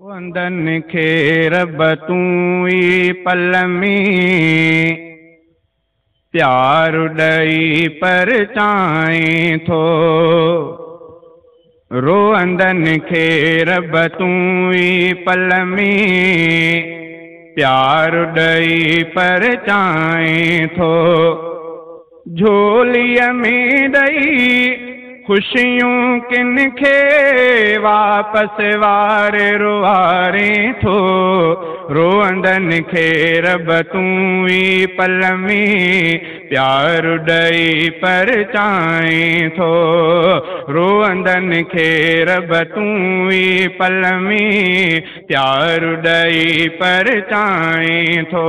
रोअंदनि खे रब तूं ई पल में प्यार ॾेई परचाए थो। रोअंदनि खे रब तूं ई पल में प्यार ॾेई परचाए थो। झोलीअ में ॾेई ख़ुशियूं किन खे वापसि वारे रुआरे थो। रोअंदनि खे रब तूं ई पल में प्यार ॾेई परचाए थो। रोअंदनि खे रब तूं ई पल में प्यार ॾेई परचाए थो।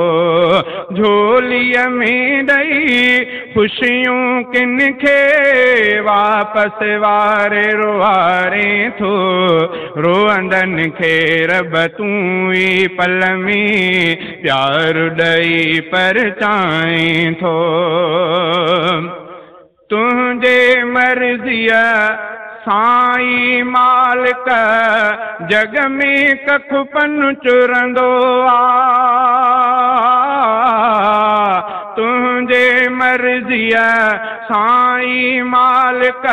झोलीअ में ॾेई ख़ुशियूं किन खे वापसि वारे रुआरे थो। रोअंदनि खे रब तूं ई पल में प्यार ॾेई परचाए थो। तुंहिंजे मर्ज़ीअ सां ई मालिक जग में कख पन चुरंदो आहे। तुंहिंजे मर्ज़ीअ सां ई मालिक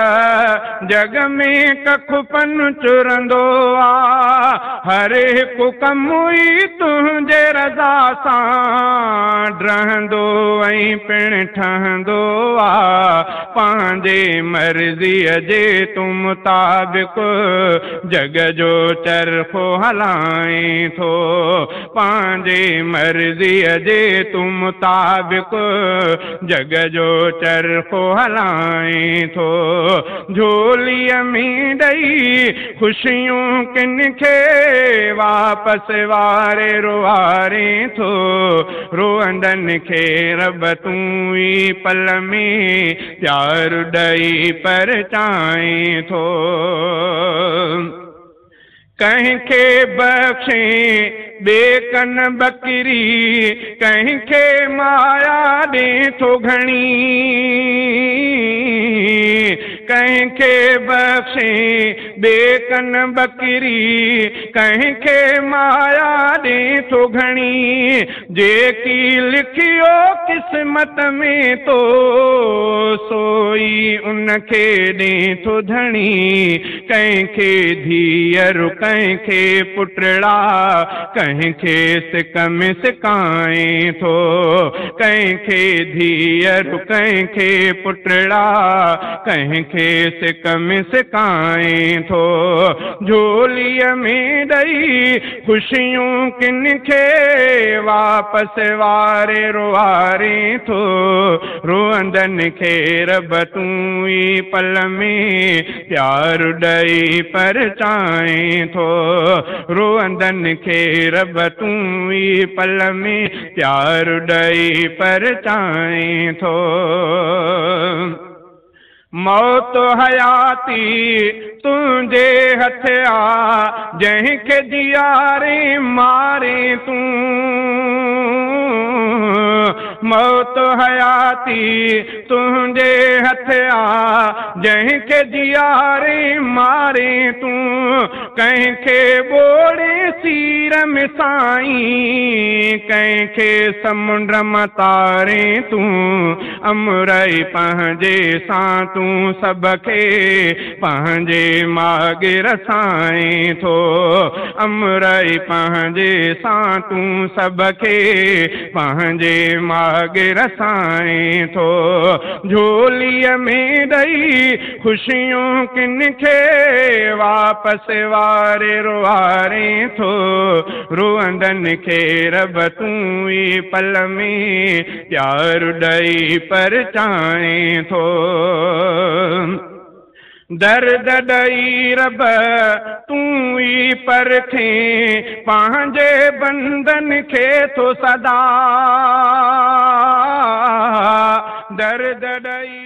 जग में कख पन चुरंदो आहे। हर हिकु कमु ई तुंहिंजे रज़ा सां डहंदो ऐं पिणु ठहंदो आहे। पंहिंजे मर्ज़ीअ जे तूं मुताबिक़ जग जो चरखो हलाए थो। पंहिंजे मर्ज़ीअ जे तूं मुताबिक़ जग जो चरखो हलाए थो। झोलीअ में ॾेई ख़ुशियूं किन खे वापसि वारे रुआरे थो। रोअंदनि खे रब तूं ई पल में प्यार ॾेई परचाए थो। कंहिंखे बख़्शे ॿिए कन बकरी, कंहिंखे माया ॾे थो घणी। कंहिंखे बख़्शे ॿिए कन बकरी, कंहिंखे माया ॾे थो घणी। जेकी लिखियो क़िस्मत में तो सोई उनखे ॾे थो धणी। कंहिंखे धीअर कंहिंखे पुटड़ा, कंहिंखे सिक में सिकाए थो। कंहिंखे धीअर कंहिंखे पुटड़ा, कंहिंखे सिक में सिकाए थो। झोलीअ में ॾेई ख़ुशियूं किन खे वापसि वारे रुआरे थो। रोअंदनि खे रब तूं ई पल में प्यार ॾेई परचाए थो। रोअंदनि खे रब तूं ई पल में प्यार ॾेई परचाए थो। मौत हयाती तुंहिंजे हथ आ, जंहिंखे जीआरे मारे तूं। मौत हयाती तुंहिंजे हथ आ, जंहिंखे जीआरे मारे तूं। कंहिंखे ॿोड़े सीर में साईं, कंहिंखे समुंड मां तारे तूं। अमरई पंहिंजे सां तूं सभ खे पंहिंजे माॻे रसाए थो। अमरई पंहिंजे सां तूं सभ खे पंहिंजे माॻे रसाए थो। झोलीअ में ॾेई ख़ुशियूं किन खे वापसि वारे रुआरे थो। रोअंदनि खे रब तूं ई पल में प्यार ॾेई परचाए थो। दर्द ॾेई रब तूं ई परखे, पंहिंजे बंदनि खे थो सदा। दर्द ॾेई